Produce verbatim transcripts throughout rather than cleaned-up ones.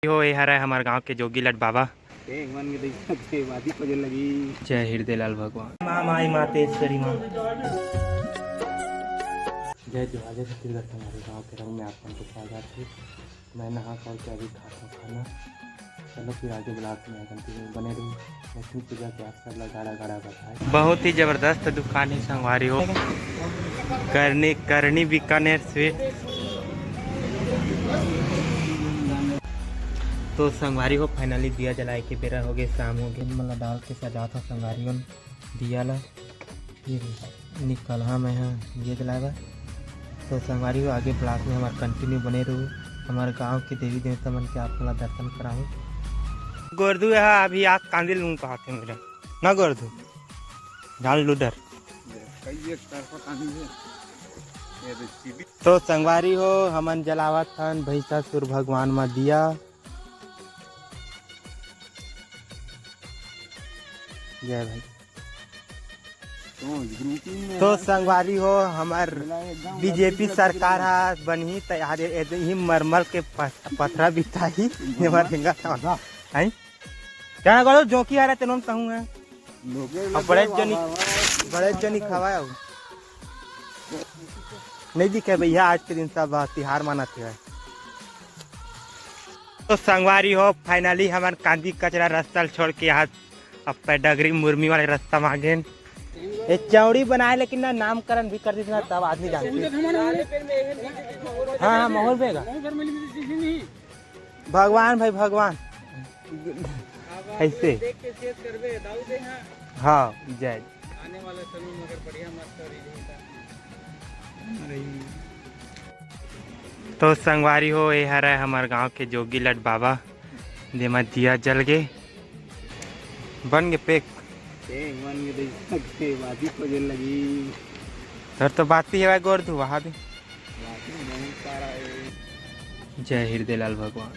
हो, ये हरे हमर गांव के जोगी लट बाबा। ए, मन के देख, देख, बाती बजे लगी। जय हृदय लाल भगवान। माँ, माई, मातेश्वरी माँ। जय जोहार, जय छत्तीसगढ़, हमारे गांव के रंग में आप मन के स्वागत है। मैं नहा करके अभी खाता हूँ खाना। चलो फिर आगे vlog में continue बने रहो। लक्ष्मी पूजा के आप सब ला गाड़ा गाड़ा बधाई। बहुत ही जबरदस्त दुकान है संगवारी हो, करनी करनी बीकानेर स्वीट। तो संगवारी हो, finally दिया जलाए के बेरा हो गए, शाम हो गए। मन ला डाल के सजात हो संगवारी हो दिया ला। ये निकलहा मैं हा दिया जलाए बर। तो संगवारी हो, आगे vlog में हमार continue बने रहू। हमार गांव के देवी देवता मन के आप मन ला दर्शन कराहूँ। गोरधू यहाँ अभी आस कांदी लूँ कहा थे मेरा ना गोरधू, झाल लुडर। कई एक तरफा कहानी है। ये तो चीबी। तो संगवारी हो, हमन जलावत हन भैंसासुर भगवान मा दिया। जय भाई। तो grouping में तो है। संगवारी हो, हमर मिला एकदम बीजेपी लड़की सरकार लड़की हा बनही त यार, ये, ये ही मरमल के पथ-, पथरा बिताही। ये बार हिंगा था। हैं? क्या करो, जोंकी आ रहा तेनों कहूँ है। लोगे अब बड़े लोगे, जनी, वाह, वाह, वाह। बड़े जनी खवाए हो। नहीं दिखे भैया, आज के दिन सब तिहार मानत है। तो संगवारी हो, finally हमन कांदी कचरा रास्ता ल छोड़ के यहाँ अब डगरी मुर्मी वाले रास्ता में आ गए। ये चौड़ी बनाए, लेकिन ना नामकरण भी कर दी ना, तब आदमी जानते हैं। हाँ, हाँ, माहौल में का। भगवान भाई, भगवान। ऐसे। हाँ, जय। आने वाला समय में अगर बढ़िया मस्त रही तो संगवारी हो, ये हरे हमर गांव के जोगी लट बाबा, जेमा दिया जल गे, बन गे पेक। ए, मन के देख सकते, बाती खोजे लगी। तोर तो बाती है भाई, गोर धुआ भी। बाती बहुत सारा है। जय हृदय लाल भगवान।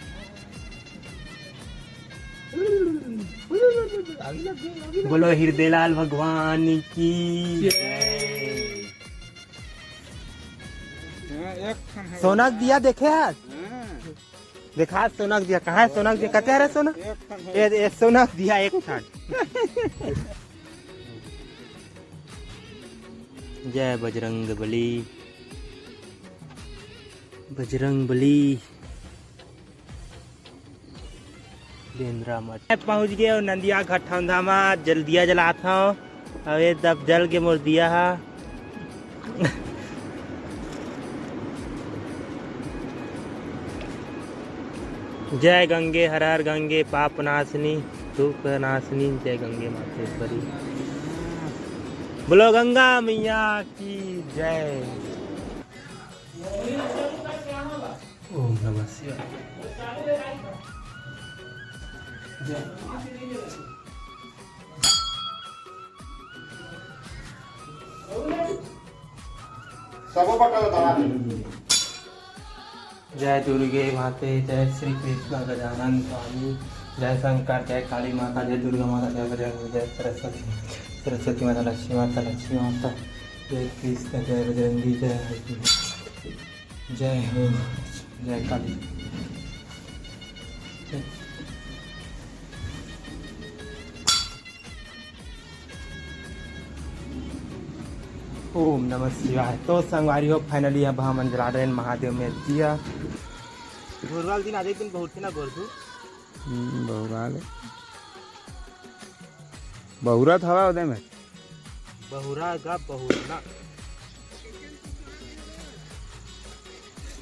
बोलो हृदय लाल भगवान की जय। हाँ, एक ठन है। सोना के दिया देखे हस? हाँ। देखा सोना के दिया, कहाँ है सोना के दिया? कते हरे सोना? एक ठन है। ए, ए, सोना के दिया एक ठन। जय बजरंग बली, बजरंग बली। बेंदरा मठ पहुंच गए और नंदिया घटौंधा मा जल दिया जलात हव। अब ये दब जल के मोर दिया हा। जय गंगे हर हर गंगे पाप नाशनी दुख नाशनी जय गंगे मातेश्वरी। बोलो गंगा मैया की जय। ओम नमः शिवाय। सबो बटन दबा दे। जय दुर्गे माते, जय श्री कृष्ण गजानन स्वामी, जय शंकर, जय काली माता, जय दुर्गा माता, जय बजरंग, जय सरस्वती, सरस्वती माता, लक्ष्मी माता, लक्ष्मी माता, जय कृष्ण, जय बजरंगी, जय हरि। जय हो, जय काली। ओम नमः शिवाय। तो संगवारी हो, finally अब हमन जला रहे हैं महादेव में दिया। घुरवा के दिन आज एक दिन बहुत थी ना गोरधू। हम्म, बहुरा ले। बहुरा थवा उदय में। बहुरा गा बहुरना।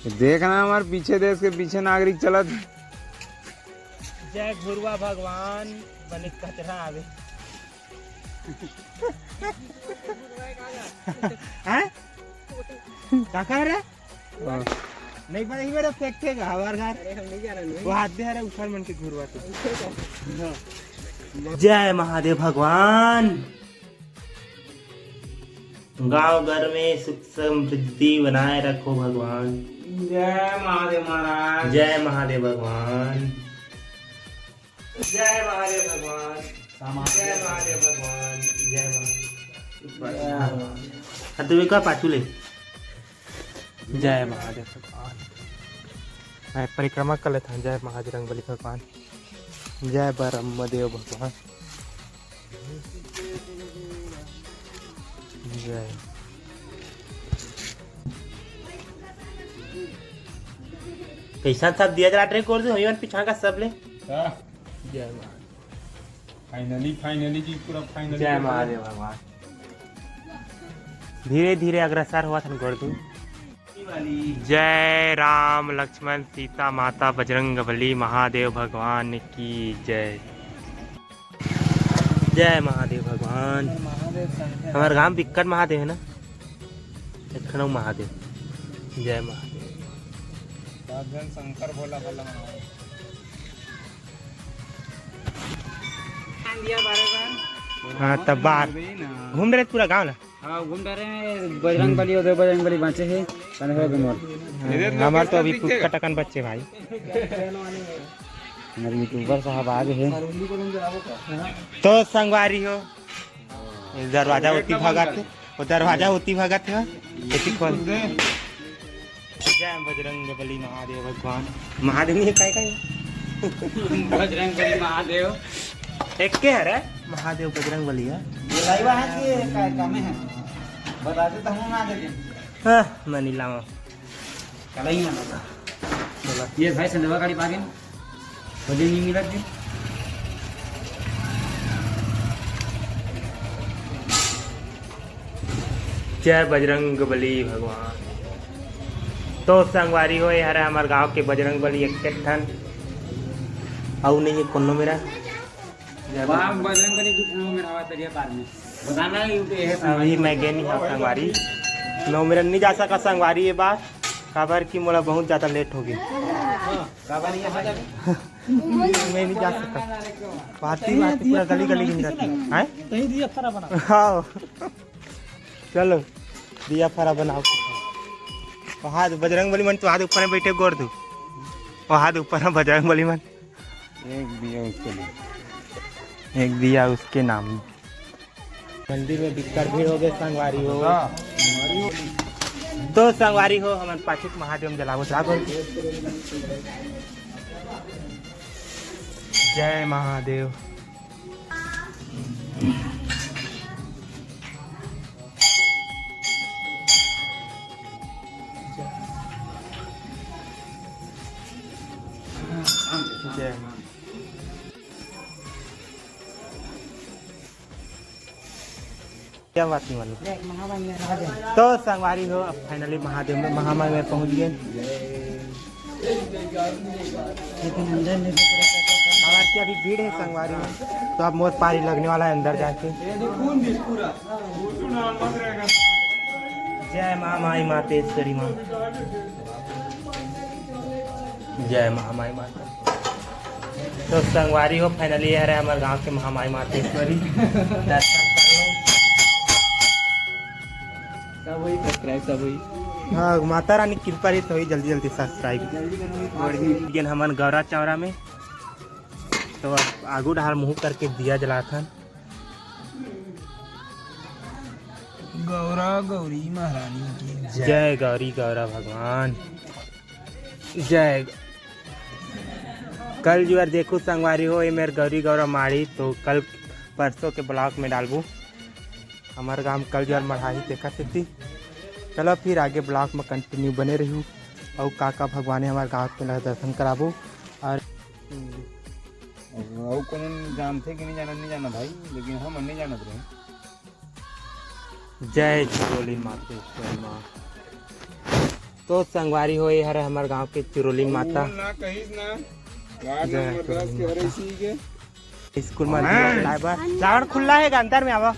देखना हमारे पीछे देश के पीछे नागरिक चलत। जय घुरवा भगवान, बने कचरा आवे। हैं? का कह रहे? हाँ। नहीं पता, ये मेरा फेंक के हवार घर। अरे, हम नहीं जा रहे हैं। वो हाथ दे रहा ऊपर मन के घुरवा तो। जय महादेव भगवान। गांव घर में सुख समृद्धि बनाए रखो भगवान। जय महादेव महाराज। जय महादेव भगवान। जय महादेव भगवान। जय महादेव भगवान। जय महादेव। हाँ, तुम्हें कहा पाछू ले। जय महादेव भगवान। परिक्रमा कर लेथन। जय महाबजरंग बली भगवान, जय ब्रह्मदेव भगवान, जय। कैसन सब दिया जलात रहे गोर से, होई मन पिछा का सब ले। हाँ। जय माँ। Finally, finally जी, पूरा finally जय कर दिया। महादेव भगवान। धीरे धीरे अग्रसर होवत हन गोर दू। जय राम लक्ष्मण सीता माता बजरंग बली महादेव भगवान की जय। जय महादेव भगवान। हमारे गांव बिक्कट महादेव है ना, एक ठन अउ महादेव। जय महादेव। शंकर भोला भोला महादेव। हाँ, तब बाहर घूम रहे पूरा गांव ला। हाँ, घूम रहे हैं, बजरंग बली, उधर बजरंग बली बाँचे हे, कने हो गए मोर। हाँ, हमार तो अभी कुछ कटकन बच्चे भाई। हमारे YouTuber साहब आ गए हैं। तो संगवारी हो, ये दरवाजा होती भगत, वो दरवाजा होती भगत है, एती खोल। जय बजरंग बली महादेव भगवान। महादेव नहीं है, काय काय? बजरंग बली महादेव। एक के हरे? महादेव बजरंग बली है। बुलाइवा है कि काय काम है? बता दे तो हम ना देंगे। हाँ, मनी लावा। कलाई ना लगा। बोला। ये भाई संदेवा गाड़ी पागे। बजे नहीं मिला जी। जय बजरंग बली भगवान। तो संगवारी हो, ये हरे हमार गांव के बजरंग बली एक ठन, अउ नहीं है कोनो मेरा। जय वहाँ बजरंग बली। बजरंग बली दू ठन मेरा आवाज दरिया पार में। बताना है, ये तो है अभी संगवारी। मैं गे नहीं हूँ संगवारी, नौ मेरा नहीं जा सका संगवारी ये बार, काबर कि मोला बहुत ज्यादा लेट हो गई। काबर नहीं आ सका? मैं नहीं जा सका। बाती बाती पूरा गली गली घूम जाती है। हैं? कहीं दिया फरा बना। हाँ। चलो, दिया फरा बनाओ। वहाँ बजरंग बली मन तो हाथ ऊपर में बैठे गोर दू। वहाँ ऊपर में बजरंग बली मन। एक दिया उसके नाम। एक दिया उसके नाम। मंदिर में बिकट भीड़ हो गए संगवारी हो। तो संगवारी हो, हमन पाछू महादेव में जलावत लागो। जय महादेव। जय माँ। क्या बात नहीं मालूम। देख, महामाई में रह गए। तो संगवारी हो, अब finally महादेव में, महामाई में पहुंच गए। लेकिन अंदर में भी पूरा अब आज की अभी भीड़ है संगवारी में, तो अब मोर पारी लगने वाला है अंदर जाके। जय महामाई मातेश्वरी माँ। जय महामाई माता। तो संगवारी हो, finally ये हरे हमारे गांव के महामाई मातेश्वरी। दर्शन कर लो। सब वही subscribe, सब वही। हाँ, माता रानी की कृपा रही तो वही जल्दी जल्दी subscribe। जल्दी करो, वही लेकिन हमन गौरा चौरा में, तो अब आगू डहार मुंह करके दिया जलाथन। गौरा गौरी महारानी की जय। जय गौरी गौरा भगवान। जय। कल जुआर देखू संगवारी हो, ये मेर गौरी गौरा माड़ी, तो कल परसों के vlog में डालबू। हमार गांव कल जुआर मढ़ाही तेखर सेती। चलो फिर आगे vlog में continue बने रहू। अउ का का भगवान हे हमार गांव के, ला दर्शन कराबू। और अउ कोनो जानथे कि नहीं जानत, नहीं जानत भाई, लेकिन हम नहीं जानत रहे। जय चिरोली मातेश्वरी माँ। तो संगवारी हो, ये हरे हमार गांव के चिरोली माता। ना कहिस ना, वार्ड जय नंबर दस के चिरोली हरे माता। इसी के। स्कूल में दिया जलाए बर। लावण खुल्ला हे का, अंदर में आवा।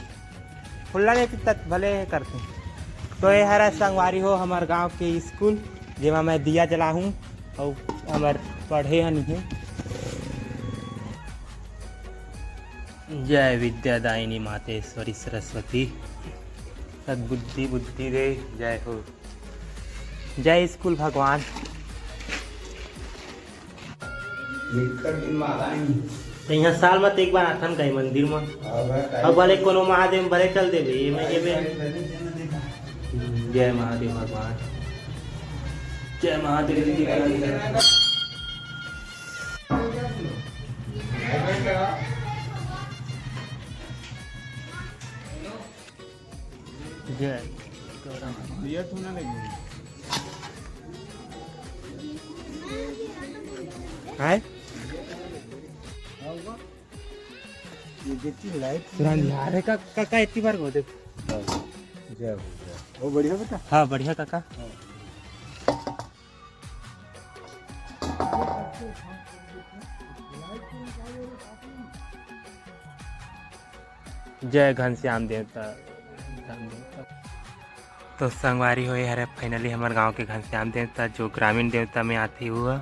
खुल्ला नहीं तो भले करते। तो ये हरे संगवारी हो हमार गांव के स्कूल, जेमा मैं दिया जलाहूँ अउ हमर पढ़े हन इहे। जय विद्यादायिनी मातेश्वरी सरस्वती, सद्बुद्धि बुद्धि दे, जय हो। जय स्कूल भगवान। तो यहाँ साल में तो एक बार आथन का मंदिर में। अब भले कोनो महादेव भले चल देबे, ये में, ये में। जय महादेव भगवान। जय महादेव। जय। हाय। ये देखती लाइट। तुरंत यार है का, का, का इतनी बार को देख। जय हो, जय हो। वो बढ़िया बेटा। हाँ, बढ़िया काका। जय घनश्याम देवता। तो संगवारी हो, ये हरे finally हमर गांव के घनश्याम देवता, जो ग्रामीण देवता में आथे हुआ,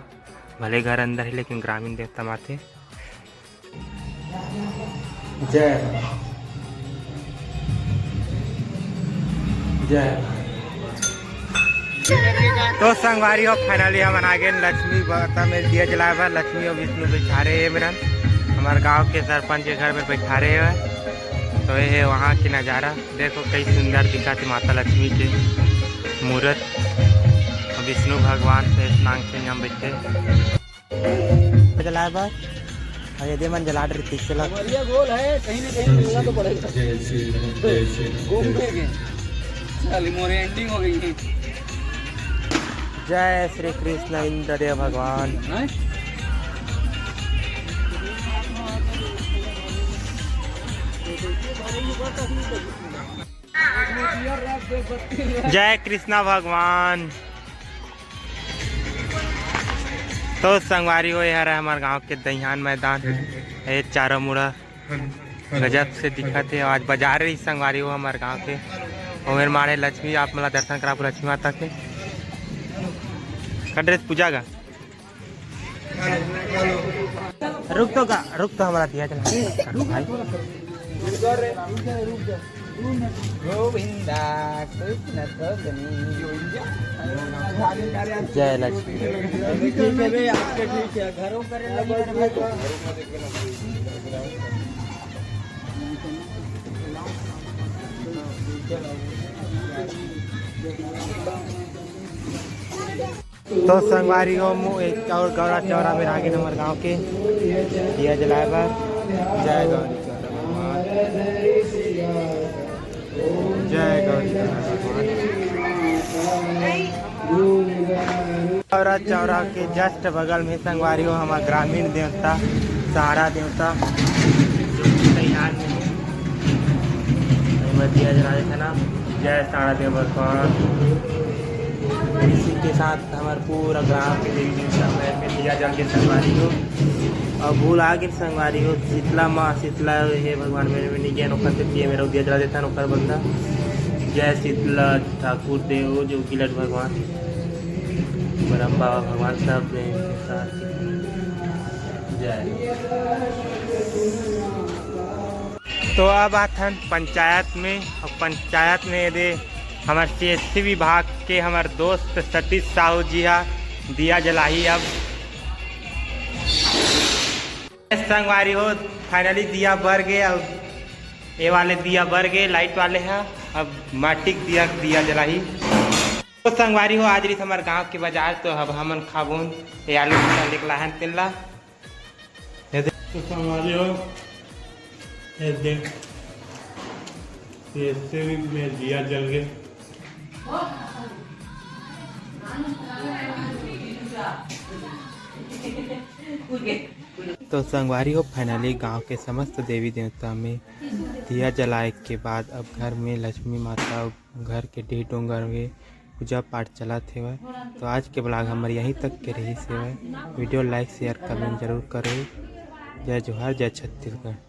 भले घर अंदर है लेकिन ग्रामीण देवता में आथे। जय। जय। तो संगवारी हो, finally हमन आ गेन लक्ष्मी बरता में दिया जलाए बर। लक्ष्मी और विष्णु बैठारे हे मेरन, हमर गांव के सरपंच के घर में बैठारे हे। तो ये है वहाँ के नज़ारा, देखो कई सुंदर दिखत हे माता लक्ष्मी के मूरत, और विष्णु भगवान से नांग से यहाँ बैठे। जलाए बर, और ये दे मन जला डर पीछे ला। हमारिया गोल है, कहीं ना कहीं मिलना तो पड़ेगा। जय श्री राम, जय श्री राम। घूम फिर गए। चल, मोरे ending हो गई है। जय श्री कृष्ण इंद्रदेव भगवान। हैं? जय कृष्णा भगवान। तो संगवारी हो, ये हरे हमर गांव के दहियान मैदान, ये चारों मुड़ा गजब से दिखत हे। आज बाजार रही संगवारी हो हमर गांव के, ओमेर माड़े लक्ष्मी, आप मला दर्शन कराबो लक्ष्मी माता के। कर ड्रेस पूजा का। रुक तो का, रुक तो, हमारा दिया चला। भाई। गोविंदा कृष्ण सजनी। जय लक्ष्मी। ठीक है बे, आपके ठीक है, घरों पर लगी है। तो संगवारी हो, मु-, एक और गौरा चौरा में आगे हमर गांव के दिया जलाए बर। जय गौरी चौरा भगवान। जय गौरी चौरा भगवान। गौरा चौरा के just बगल में संगवारी हो हमर ग्रामीण देवता, सहारा देवता, जो कि तैयार में है। एमे दिया जला देथे ना, जय सहारा देव भगवान। इसी के साथ हमर पूरा ग्राम के देवी देवता में, में दिया जल के संगवारी हो। और भूल आ गिन संगवारी हो, शीतला माँ, शीतला हे भगवान, मेरे में नहीं ज्ञान ओकर से पिए, मेरा दिया जला देता ओकर बंदा। जय शीतला ठाकुर देव, जो गिलट भगवान, ब्रह्म बाबा भगवान, सब में संसार के। जय। तो अब आथन पंचायत में, और पंचायत में दे हमर सीएससी विभाग के हमर दोस्त सतीश साहू जी हा दिया जलाही। अब संगवारी हो, finally दिया बर गे। अब ये वाले दिया बर गे, लाइट वाले हा। अब माटी के दिया, दिया जलाही। तो संगवारी हो, आज रही हमर गांव के बाजार, तो अब हमन खाबोन ये आलू के साथ निकला है तेला। ये दे। तो संगवारी हो, ये देख, ये सेविंग में दिया जल गए। तो संगवारी हो, finally गांव के समस्त देवी देवता में दिया जलाए के बाद अब घर में लक्ष्मी माता, घर के डीह डोंगर में पूजा पाठ चलत हेवय। तो आज के vlog हमर यहीं तक के रहिस हेवय। Video like, share, comment जरूर करो। जय जोहार, जय छत्तीसगढ़।